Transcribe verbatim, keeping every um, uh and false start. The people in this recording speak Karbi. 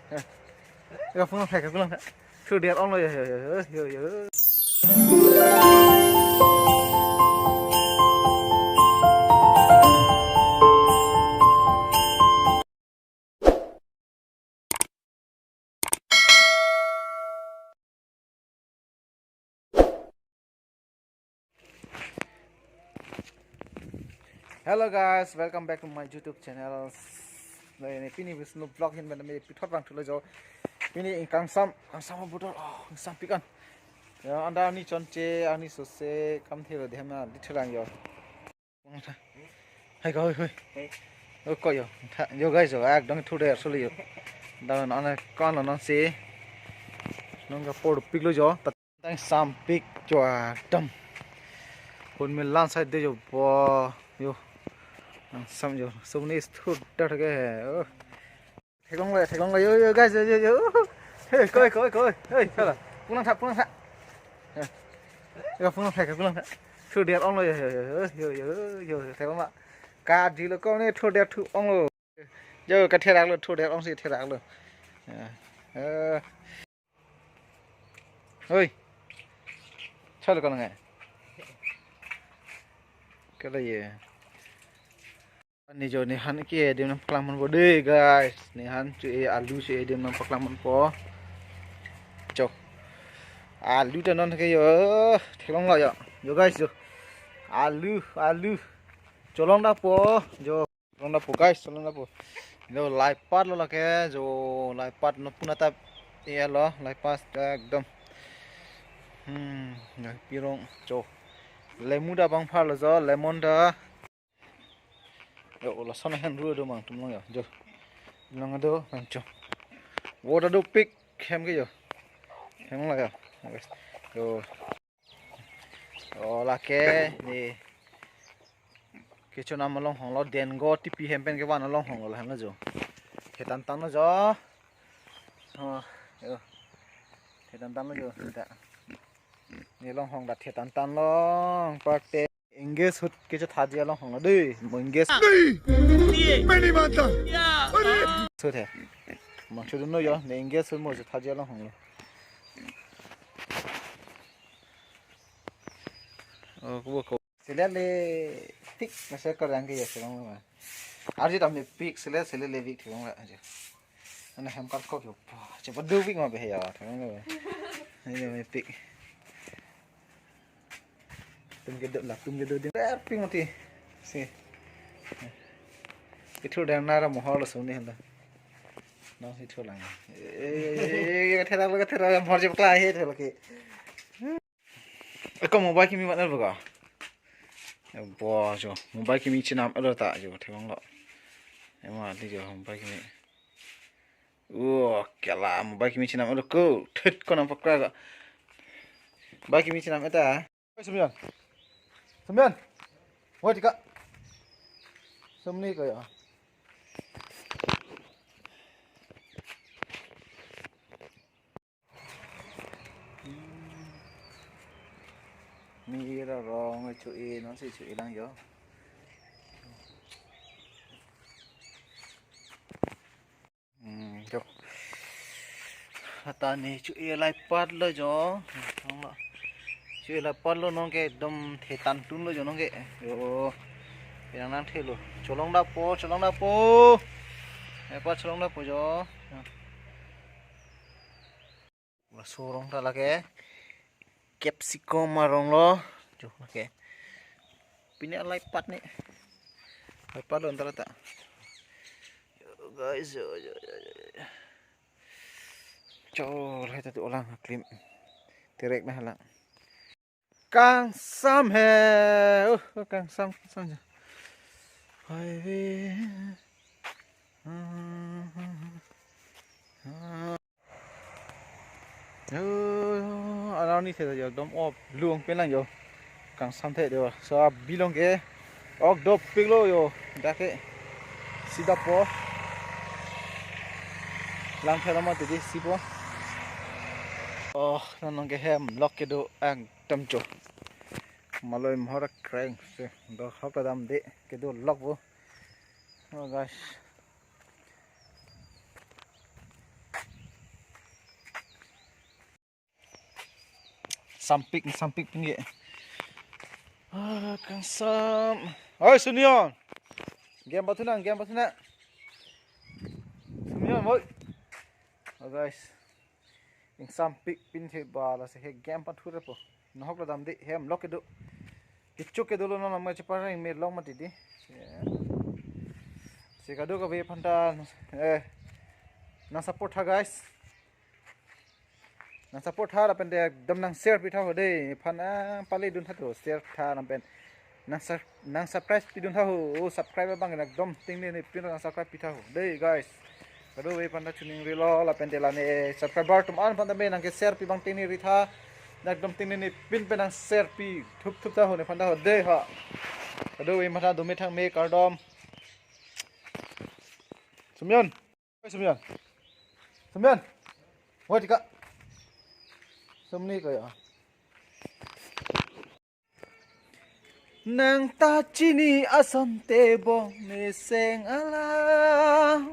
Ya, pulang saya, pulang saya. Sudah ong lo ya, ya, ya, ya, ya. Hello guys, welcome back to my YouTube channel. Nah, ini pini Wisnu vlog hin benda me pithot bang thulo jo. Pini ingkang sam, kangsam botol, oh, ingsampik an. Ya, anda ni chonche, ani sose, kam thelo deham na, di thelang yo. Hai ko, hai, hai. Hai. Oh, ko yo. Tha, yo guys, yo, ekdom thu der suli yo. Dan ana kon lo non si. Nong ka por pik lo jo. Tang sampik jo ekdom. Hun me lan sai de yo bo. Yo. Nang sam yo. Sum ni thu der ke. Oh. Theklong le, theklong le, yo, yo, guys, yo, yo, yo. Hey, koi, koi, koi. Hey, chala. Pulang thak, pulang thak. Yo, pulang thak, pulang thak. Thu der ong lo, yo, yo, yo, yo, yo, yo, yo, theklong la. Ka di lo ko ne thu der thu ong lo. Yo, ka therak lo, thu der ong si therak lo. Ya. Eh. Oi. Chalo ko ngai. Kala ye. Ni jo ni han ke adim nangpaklang ponpo de guys. Ni han chu e alu chu e adim nangpaklang ponpo. Cho. Alu ta non ke yo. Theklong lo yo. Yo guys yo. Alu, alu. Cholong dapo. Jo. Cholong dapo guys, cholong dapo. Lo laipat lo lake jo laipat no puna ta e lo laipat ekdom. Hmm, ya pirong cho. Lemu da bang phar lo jo lemon da. Yo, lason ahem ru do mang tum long yo. Jo. Long do mang cho. Wo da dopik hem ke yo. Hem la yo. Yo. Oh, lake ni kechonam alonghong lo, dengo tipi hem pen kevan alonghong lo hem lo jo. Thetan tan lo jo. Oh, yo. Thetan tan lo jo. Ta. Ni alonghong ta thetan tan lo. Parte. Engage hut kechethaji alonghong lo de. Mo engage. Many mata. Sut he. Mang chudu no yo. Ni engage hut mo chethaji alonghong lo. Oh, kubo ko. Sila le tik masa kerang ke ya, serang ma. Arji tam le pik sila, sila le pik thong la aja. Ana ham kar kok yo. Coba dua pik ma be ya, thong la. Ayo me pik. Tum ke do la, tum ke do din. Eh, pik mati. Si. Itu dan nara mohol suni handa. Nang itu lang. Eh, eh, eh, eh, thera la, thera la, mor je pla he, thera ke. Eko mobile kimi mana boga? Bo jo, mobile kimi chenam elo ta jo, thevang lo. Ema li jo, mobile kimi. Oh, kela mobile kimi chenam elo ko, thet ko nang pakra ga. Mobile kimi chenam eta. Oi, Sumyan. Sumyan. Woi, tika. Sumni ko ya. Mi ira rong chu e non si chu e lang yo. Hmm, jo. Ata ni chu e laipat lo jo. Thong lo. Chu e laipat lo nong ke ekdom thetan tun lo jo nong ke. Yo. Yang nang thelo. Cholong dapo, cholong dapo. Laipat cholong dapo jo. Laso arong ta lake capsicum arong lo. Jo lake. Pini laipat ni. Laipat lo antara ta. Yo, guys, yo, yo, yo, yo, yo. Cho, lahai ta tu olang klim. Terek na hala. Kangsam he. Uh, kangsam, kangsam ja. Hai ve. Yo, aroni the jo dom op luang pelang jo. Kangsam the jo. So bilong ke ok dopik lo jo. Dak ke sida po. Lang thela ma tidi si po. Oh, non ke hem lok ke do ang tam cho. Maloi mohor kreng se do hok dam de ke do lok bo. Oh guys. Sampik, sampik pin ke. Ah, kangsam. Oi, Sunion. Game pathu nang, game pathu nang. Sunion, oi. Oh, guys. Ingsampik pin the ba lasi he game pathu repo. Nahok lo dam di hem lok kedo. Kichuk kedo lo non ma chepareng me long mati di. Yeah. Si kadokave aphanta, eh, nang support tha, guys. Nang support tha lapen te ekdom nang share pitha ho dei. Aphan, ah, pale dun tha to share tha lapen nang sub-, nang subscribe pidun tha ho. Oh, subscribe abang ekdom tingne ne pin nang subscribe pitha ho dei, guys. Kadokave aphanta chuning rilo lapen te la ne subscriber atum an aphanta me nang ke share pi abang tingne ri tha. Nang ekdom tingne ne pin pen nang share pi thup thup tha ho ne aphanta ho dei ha. Kadokave aphanta dome thang me kardom. Sumyon. Oi, Sumyon. Sumyon. Woi, tika. Sumni ko ya. Nang ta chini asonte bong ne seng ala.